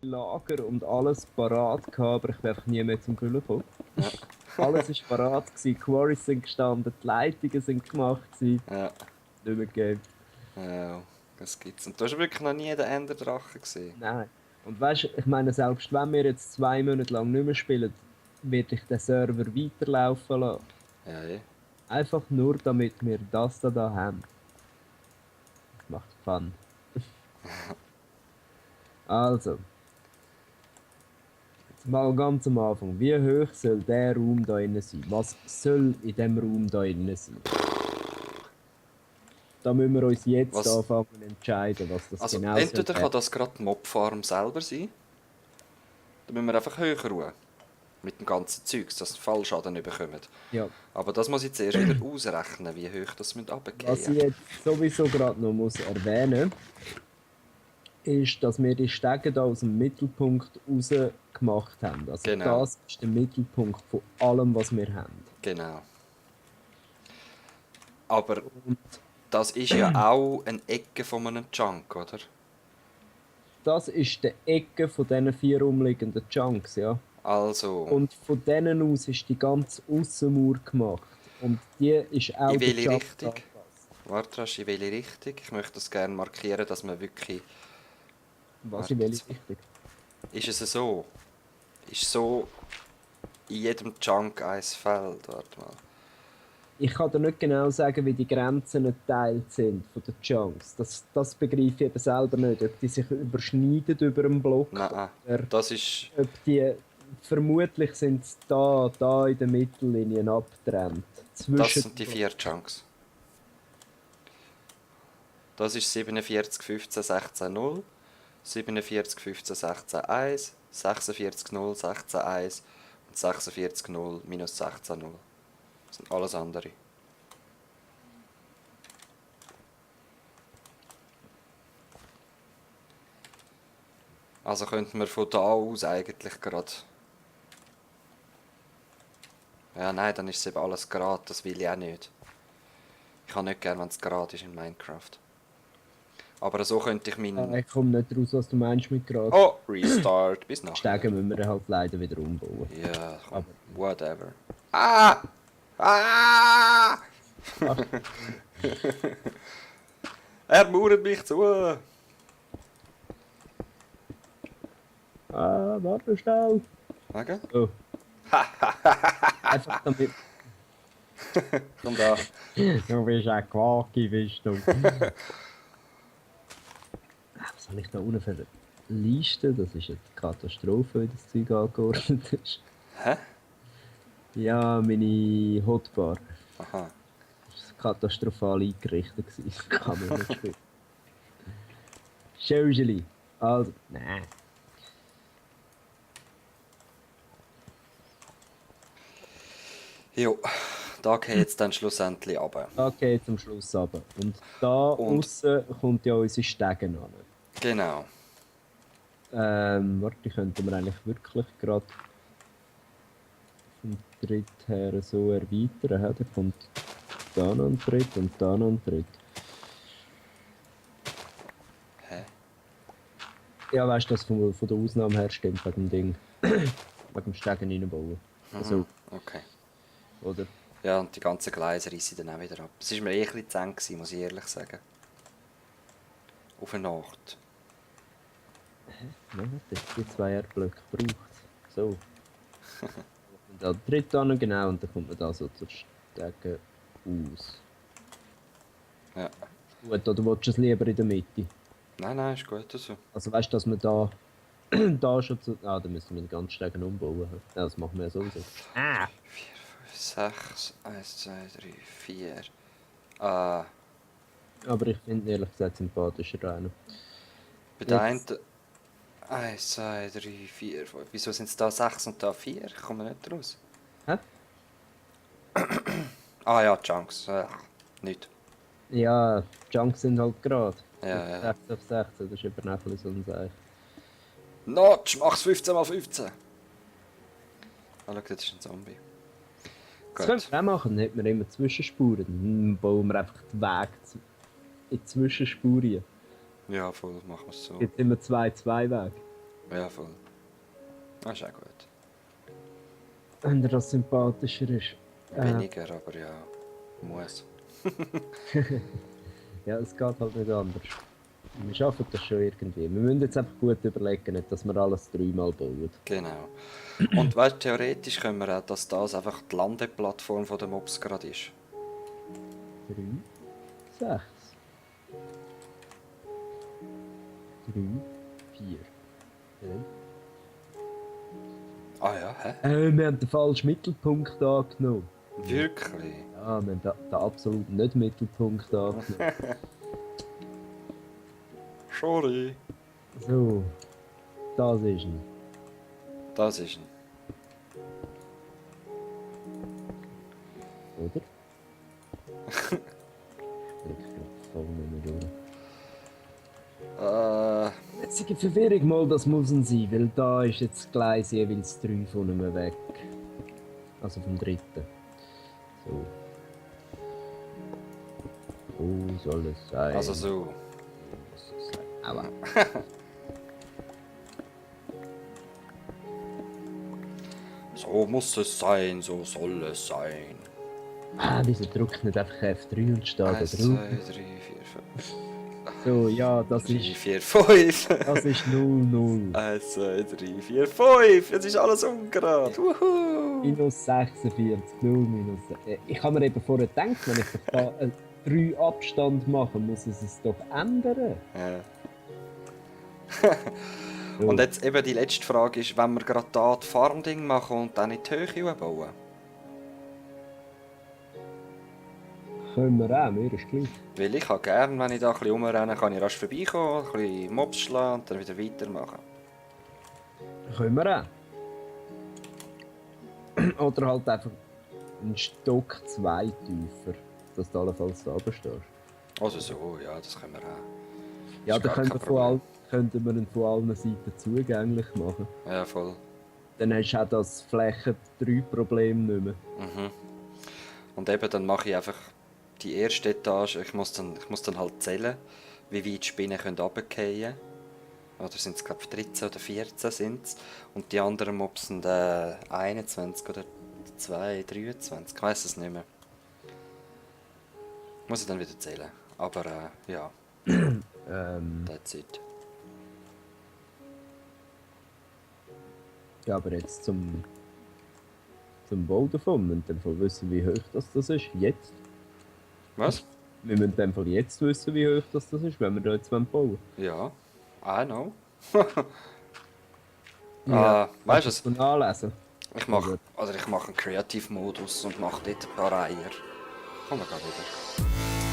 Lager und alles parat gehabt, aber ich bin einfach nie mehr zum Grillen gekommen. Ja. Alles war parat, die Quarries sind gestanden, die Leitungen sind gemacht, Ja, nicht mehr gegeben. ja, das gibt's. Und du hast wirklich noch nie den Enderdrachen gesehen? Nein. Und weißt du, ich meine, selbst wenn wir jetzt 2 Monate lang nicht mehr spielen, werde ich den Server weiterlaufen lassen. Ja, eh. Einfach nur, damit wir das da haben. Das macht Fun. Also, jetzt mal ganz am Anfang. Wie hoch soll der Raum da innen sein? Was soll in dem Raum da innen sein? Da müssen wir uns jetzt Was? anfangen zu entscheiden, was das Also, genau soll entweder kann werden. das gerade die Mobfarm selber sein, dann müssen wir einfach höher ruhen. Mit dem ganzen Zeugs, dass sie Fallschaden nicht bekommen. Ja. Aber das muss ich zuerst wieder ausrechnen, wie hoch das runtergehen Was ich müssen. jetzt sowieso gerade noch muss erwähnen ist, dass wir die Stege da aus dem Mittelpunkt raus gemacht haben. Also Genau. das ist der Mittelpunkt von allem, was wir haben. Genau. Aber Und das ist ja auch eine Ecke von einem Chunk, oder? das ist die Ecke von diesen 4 umliegenden Chunks, ja. Also, Und von denen aus ist die ganze Aussenmauer gemacht. Und die ist auch in der welche Chunk Richtung? angepasst. Warte, rasch, in welche Richtung? Ich möchte das gerne markieren, dass man wirklich... Was Warte in welche jetzt. Richtung? Ist es so? Ist so in jedem Chunk ein Feld? Warte mal. Ich kann dir nicht genau sagen, wie die Grenzen geteilt sind von den Chunks. Das begreife ich eben selber nicht. Ob die sich überschneiden über einen Block Nein, oder das ist... ob die... Vermutlich sind sie da in der Mittellinie abgetrennt. Das Zwischen sind die den 4 Chunks. Das ist 47, 15, 16, 0, 47, 15, 16, 1, 46, 0, 16, 1 und 46, 0, minus 16, 0. Das sind alles andere. Also könnten wir von da aus eigentlich gerade... Ja, nein, dann ist es eben alles gerade, das will ich auch nicht. Ich habe nicht gern, wenn es gerade ist in Minecraft. Aber so könnte ich meinen... Ich komme nicht raus, was du meinst mit gerade. Oh, Restart, bis Die nachher. Stege müssen wir halt leider wieder umbauen. Ja, komm, Aber whatever. Ah! Ah! ach, Er mauert mich zu! warte schnell. Wegen? So. Einfach damit. Komm da. Du bist ein Quaki, bist du. Was habe ich da unten für eine Liste? Das ist eine Katastrophe, wie das Zeug angeordnet ist. Hä? Ja, meine Hotbar. Aha. Das war katastrophal eingerichtet. Das kann man nicht spielen. Schöscheli. Also, nein. Jo, da geht jetzt dann schlussendlich runter. Da geht zum Schluss runter. Und da Und- außen kommt ja unsere Stege an. Genau. Warte, die könnten wir eigentlich wirklich gerade vom Tritt her so erweitern. Da kommt da noch ein Tritt und da noch ein Tritt. Hä? Ja, weißt du, das von der Ausnahme her stimmt wegen dem Ding. Wegen dem Stegen reinbauen. Also, Okay. oder? Ja, und die ganzen Gleise reissen dann auch wieder ab. Es war mir eh ein bisschen zu eng gewesen, muss ich ehrlich sagen. Auf eine Nacht. Nein, warte, die 2 Erdblöcke braucht so. Und da Tritt an, genau, und dann kommt man da so zur Stege aus. Ja. Gut, oder willst du es lieber in der Mitte? Nein, nein, ist gut so. Also weißt du, dass wir da, da schon zu... Ah, dann müssen wir den ganzen Stegen umbauen. Ja, das machen wir ja sowieso. 6, 1, 2, 3, 4. Ah, Aber ich finde ehrlich gesagt sympathischer einer. bei der Jetzt- einen... 1, 2, 3, 4, 5. Wieso sind es da 6 und da 4? Ich komme nicht raus. Hä? Ah ja, Chunks. Nicht. Ja, Junks sind halt gerade. Ja, ja. 16 auf 16, das ist eben auch ein bisschen so ein Seich. Notch, mach's 15 mal 15. Ah, schau, das ist ein Zombie. Das können Gut. wir auch machen, dann hätten wir immer Zwischenspuren. Dann bauen wir einfach den Weg in die Zwischenspuren. Ja, voll, machen wir es so. Jetzt immer 2-2 Wege. Ja, voll. Das ist auch gut. Wenn dir das sympathischer ist. Weniger, aber ja, muss. Ja, es geht halt nicht anders. Wir schaffen das schon irgendwie. Wir müssen jetzt einfach gut überlegen, nicht, dass wir alles dreimal bauen. Genau. Und weißt, theoretisch können wir auch, dass das einfach die Landeplattform von der Mobs gerade ist. 3, 6. 3, 4. Ah ja, hä? Wir haben den falschen Mittelpunkt angenommen. Wirklich? Ja, wir haben den absolut nicht Mittelpunkt angenommen. Sorry. So, das ist ihn. Das ist ein. Oder? Ich glaube, voll nicht mehr durch. Jetzt ist eine Verwirrung mal, das muss ein sein, weil da ist jetzt das Gleis jeweils 3 von ihm weg. Also vom dritten. So. Wo soll es sein? Also so. Aua. So muss es sein, so soll es sein. Wieso drückt nicht einfach F3 und steht da 1, drauf? 2, 3, 4, 5. So, ja, das 3, ist... 4, 5. Das ist 0-0. 1, 2, 3, 4, 5. Jetzt ist alles ungerade. Wuhu. Minus 46, 0 minus... Ich habe mir eben vorher gedacht, wenn ich doch da 3 Abstand mache, muss es doch ändern. Ja. So. Und jetzt eben die letzte Frage ist, wenn wir gerade da das Farmding machen und dann in die Höhe bauen. Können wir auch, mir ist gleich. Weil ich kann gerne, wenn ich da ein bisschen rumrenne, kann ich rasch vorbeikommen, ein bisschen Mobs schlagen und dann wieder weitermachen. Können wir auch. Oder halt einfach einen Stock 2 tiefer, dass du allenfalls da oben stehst. Also so, ja, das können wir auch. Ja, Ist dann gar kein Problem. könnten wir ihn von allen Seiten zugänglich machen. Ja, voll. Dann hast du auch das Flächen-3-Problem nicht mehr. Mhm. Und eben, dann mache ich einfach die erste Etage, ich muss dann halt zählen, wie weit die Spinnen runterfallen können. Oder sind es, glaube ich, 13 oder 14 sind's. Und die anderen Mobs sind 21 oder 2, 23, ich weiss es nicht mehr. Muss ich dann wieder zählen. Aber ja, that's it. Ja, aber jetzt zum Bau davon, wir müssen in dem Fall wissen, wie hoch das ist. Jetzt. Was? Wir müssen in dem Fall jetzt wissen, wie hoch das ist, wenn wir da jetzt bauen wollen. Ja, I know. Ja, weißt du kannst was? du nachlesen? Ich mache einen Kreativmodus und mache dort ein paar Eier. Kommen wir gerade wieder.